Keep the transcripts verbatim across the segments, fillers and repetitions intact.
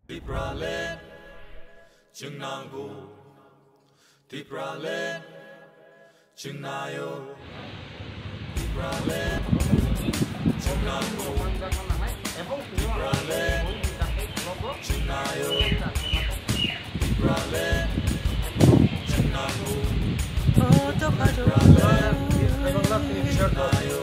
Tipraland, chwng nango. Tipraland, chwng naio. Tipraland, chwng nango. Tipraland, chwng naio. Tipraland, chwng nango. Tipraland, chwng naio.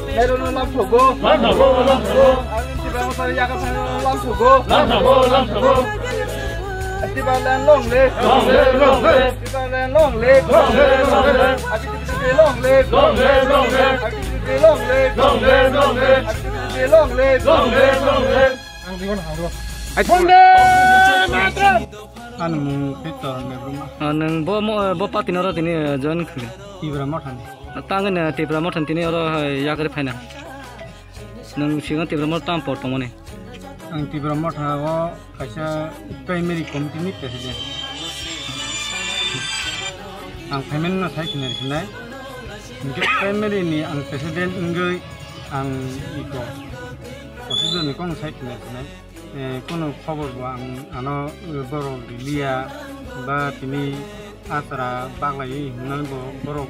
Nairono lamthogo. Lamthogo, lamthogo. Ang Tiprasa yakasano lamthogo. Lamthogo, lamthogo. Tipraland long live. Long live, long live. Tipraland long live. Long live, long live. Abitibi long live. Long live, long live. Abitibi long live. Long live, long live. Abitibi long live. Long live, long live. Ang digon hanglo. Ai, Bonde Mataram. Ani mung Peter Nebruma. Ah, nwng bo mo-, bo party noro tini, eh, join khwlai? Tipra Mothani. Tangwi no Tipra Mothani tini oro, eh, yakarwi phaina. Nwng swkang Tipra Motha tamo por tongmani? Ang Tipra Motha o kaisa primary committee ni president. Ang phaimani no sai khna sinai. Hinkhe primary ni ang president wngwi ang iko officer ni kong sai khna sinai. Eh, kono khobor bo ang ano, eh, borok riliya ba tini asra baglai hinwi bo borok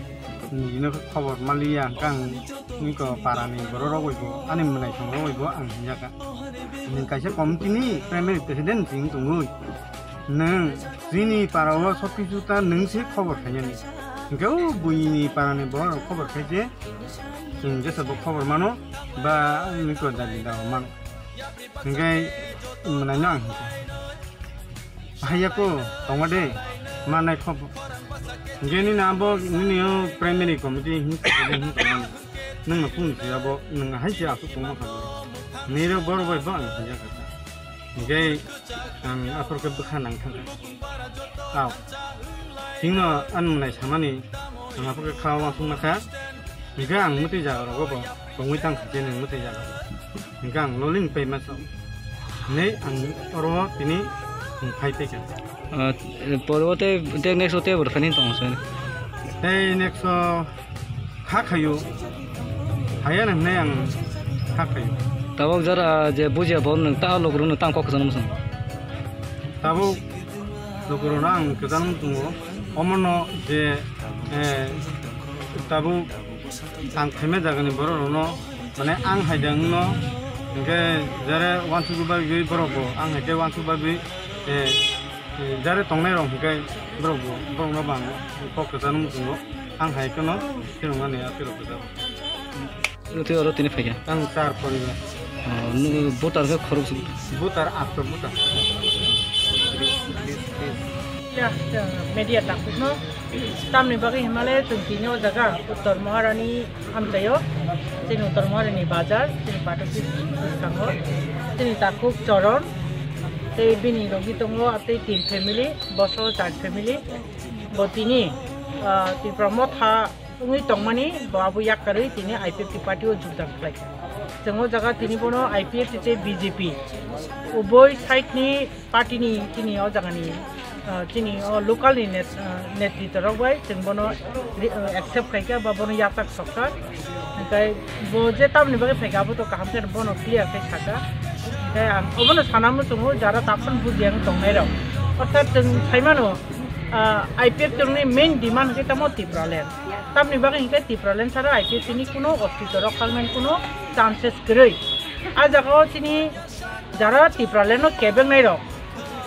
nini khobor maliya, hwnkhe ang nini ko parani borok rok bai bo ani mwnaisong rok bai bo ang hinjaka. Nwng kaisa committee ni primary president wng tongwi nwng chini para o sob kisu ta nwng se khobor khainani, hwnkhe o buini parani borok rok khobor khai se chwng jesa bo khobor mano ba nini ko dabi da mano. Hingke, mwnai no ang hingke. Haiya ko, tongo de, ma nai kho. Hingke nini abo, nini o primary committee hing, hing, hing, nung no phone se abo, nung hai se asuk tongma kha. Nini ro bor bai ba ang hingya kha. Hingke, ang aphor ke bwkha nang thang. Aw. Hingno ang mwnai samani, ang aphor ke kha wa sung na kha. Hingke ang mwtwi jaga rogo bo, tongwi tang kha je nung mwtwi jaga. Hingke ang loling pai masa. Nei ang oro tini phai tei kha. Ah, poro te, te next o te bor khani tong sen. Tei next o kha khayu. Haya nang nei ang kha khayu. Tabok jara je bujia bo nung ta logro nung tang kok san musang. Tabok logro nang kedan tungo. Omono je, eh, tabok ang phaima jagani borok rokno, mane, ang hai de wngno, hingke jare wansuk bagwi borok bo, ang hai khe wansuk bagwi, eh, eh, jare tongnai rok hingke borok bo, borok no bang kok kwchang muchungo, ang hai kheno kheno mani a tiro kwchang. Tei oro tini phaikha? Ang char poribar. Oh, nw-, voter khe khorok se? Voter atto voter. Ya, ya, media takukno. Tamni bagwi himale chwng tini o jaga Uttor Maharani amchaio, chini Uttor Maharani bazar, chini Patoti bwskango, chini takhuk Choron, tei bini logi tongo tei tin family, boso char family, bo tini, ah, Tipra Motha wngwi tongmani, bo abo yakarwi tini I P F T party o jogdan khlaikha. Chwng o jaga tini bono I P F T tei B J P uboi side ni party ni chini o jaga ni, ah, chini o local ni net-, ah, netritwa rok bai chwng bono ri-, ah, accept khaikha ba bono yatak sokha. Hingke bo je tamni bagwi phaikha abo to kaham khe bono clear khe sakha. Hingke ang obono sana muchungo jara takhon buji ang tongnai rok. Orthat chwng saimano, ah, I P F T ni main demand hingke tamo Tipraland. Tamni bagwi hingke Tipraland sara I P F T ni kuno ostitw rok khangmani kuno chances kwrwi. A jaga o chini jara Tipraland no kebengnai rok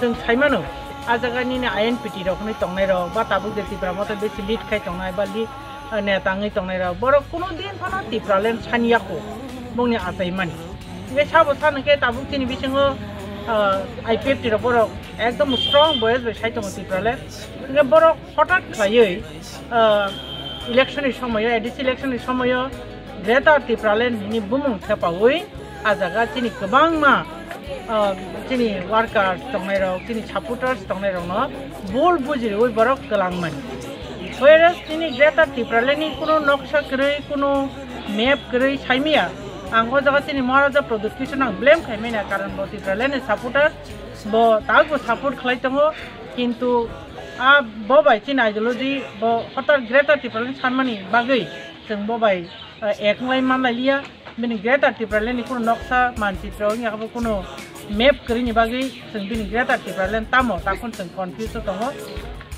chwng saimano, a jaga nini I N P T rok hwnwi tongnai rok ba tabuk je Tipra Motha besi lead khai tongnai ba lead, ah, neta wngwi tongnai rok, borok kuno din phano Tipraland sani yako bongni achaimani. Hingke sabo sa hingke tabuk chini bisingo, ah, I P F T rok borok ekdom strong voice bai sai tongo Tipraland. Hingke borok hothat khlaiwi, ah, election ni somoyo, A D C election ni somoyo Greater Tipraland hwnwi bumung thepaui a jaga chini kwbangma, ah, chini workers tongnai rok, chini supporters tongnai rokno bul bujiriui borok kwlangmani. Whereas chini Greater Tipraland ni kuno noksa kwrwi, kuno map kwrwi saimaya. Ang o jaga chini Maharaja Pradyut Kishore ang blame khaimaya, karon bo Tipraland ni supporter, bo tabukbo support khlai tongo, kintu a bo bai chini ideology bo hotar Greater Tipraland sanmani bagwi chwng bo bai, eh, ek wngwi manlai liya. Bini Greater Tipraland ni kuno noksa manchitra wngya, abo kuno map kwrwi ni bagwi chwng bini Greater Tipraland tamo, takon chwng confuse o tongo.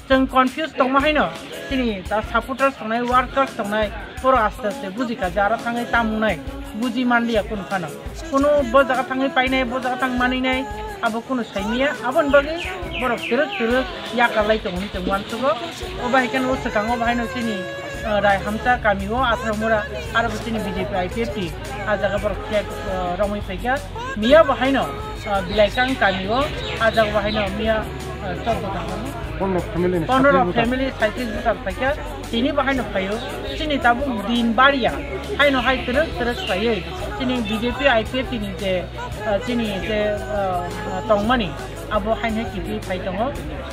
Chwng confuse tongma haino chini ta supporters tongnai, workers tongnai, poro aste aste buji kha je aro thangwi tam wngnai, buji manliya kunu phano. Kunu bo jaga thangwi painai, bo jaga thang maninai, abo kunu saimaya. Aboni bagwi borok twrwk twrwk yakarlai tongo hinwi chwng uansugo. O bahai kheno o swkango bahaino chini, ah, Raihamsa kami o Atharomura, aro bo chini B J P I P F T, ah jaga borok flag, ah, romwi phaikha. Miya bahaino, ah, Bilaikang kami o, ah jaga bahaino miya, ah, chorbo tangmani. Pondro family ni pondro saitis bwsa. Family saitis bwsa phaikha. Tini bahaino phaio. Chini tabuk din bariya. Haino hai twrwk twrwk khlaiwi. Chini B J P I P F T ni je, ah, chini je, ah, tongmani. Abo haino kiphilwi phai tongo.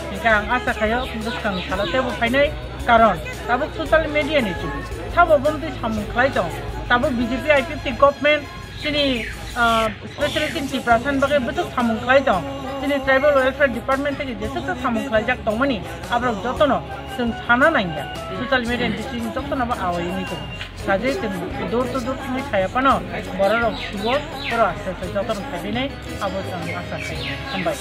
Hingkhe ang asa khaio bwskang salo teibo phainai, karon tabuk social media ni jugo. Sabo bomtwi samung khlai tong. Tabuk B J P I P F T government chini, ah, specially chini Tiprasa ni bagwi bwswk samung khlai tong. Chini Tribal Welfare Department theke jeswk samung khlaijak tongmani, aborok jotono chwng sana nangya. Social media ni bising jotono bo awai wngwi tongo. Sajwi chwng door to door thangwi saya phano bororok sugo, borok aste aste jotono khaibinai, abo chwng asa khai. Hambai.